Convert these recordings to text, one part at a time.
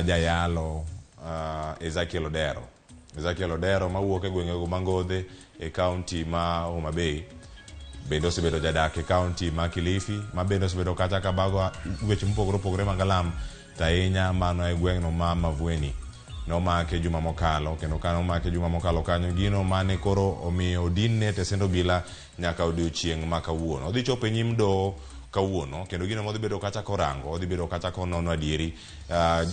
jayalo Ezekiel Odero. Ezekiel Odero mawuok e gwengego ma Ngodhe e kaunti ma Homa Bay bende osebedo jadak e kaunti ma Kilifi ma bende osebedo kacha ka bago weche mopogore opogore mag alam to ahinya mano e gweng'no ma Mavueni. Nomake juma mokalo kendo ka nomake juma mokalo kanyo gino mane koro omiyo odinne e tesend obila nyaka odiochieng' ma kawuono. Odhi chopo e nyim doho kawuono kendo gino modhi bedo kacha korango odhi bedo kacha konono adieri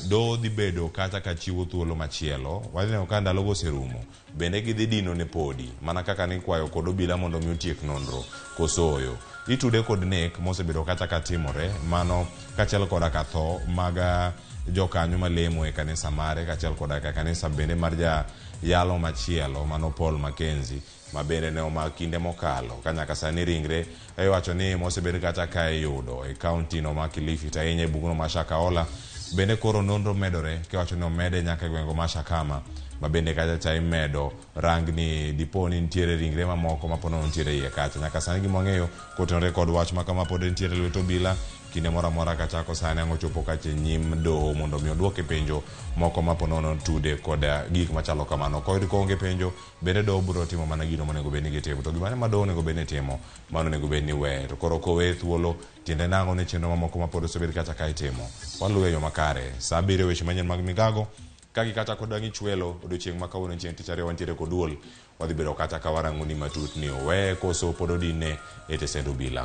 doho dhi bedo kacha ka chiwo thuolo machielo. Wadhi neno ka ndalogo oserumo bende gidhi dino ne podi mana kaka nikwayo kod obila mondo mi otiek nonro koso oyo. Itude kod nek mosebedo kacha ka timore mano kaachiel koda ka tho mag jokanyo malemo e kanisa mare kaachiel koda ka kanisa bende mar jayalo machielo mano Paul Mackenzie ma bende ne omak kinde mokalo ka nyaka sani ringre iwacho ni mosebed kacha ka iyudo e kaunti no ma Kilifi to ahinya e bugno ma Shakahola bende koro nonro medore kiwacho ni omede nyaka e gwenge ma Shakama ma bende kacha cha imedo rang ni dipo ni nitiere ringre mamoko ma ponono nitiere iye kacha. Nyaka sani gima wang'eyo kotenore kod wach ma kama pod nitiere lwet obila kinde moro amora kachako sani ang' ochopo kacha e nyim doho mondo mi oduoke penjo moko ma ponono tude kod gik machalo kamano. Koyud koonge penjo bende doho biro timo mana gino monego bed ni gitimo. To gimane ma doho onego bed ni timo, mano onego bed ni weye. To koro koweye thuolo, tiende nang'o ni chenro mamoko ma pod osebed kacha ka itimo, waluwe e yo makare. Saa abiriyo weche manyien mag migago, ka gi kacha kod dang' ichwelo, odiochieng' ma kawuono chieng' tich ariyo wantiere kod duol, wadhi bedo kacha ka warang'oni matut ni oweye koso pod odinne e tesend obila.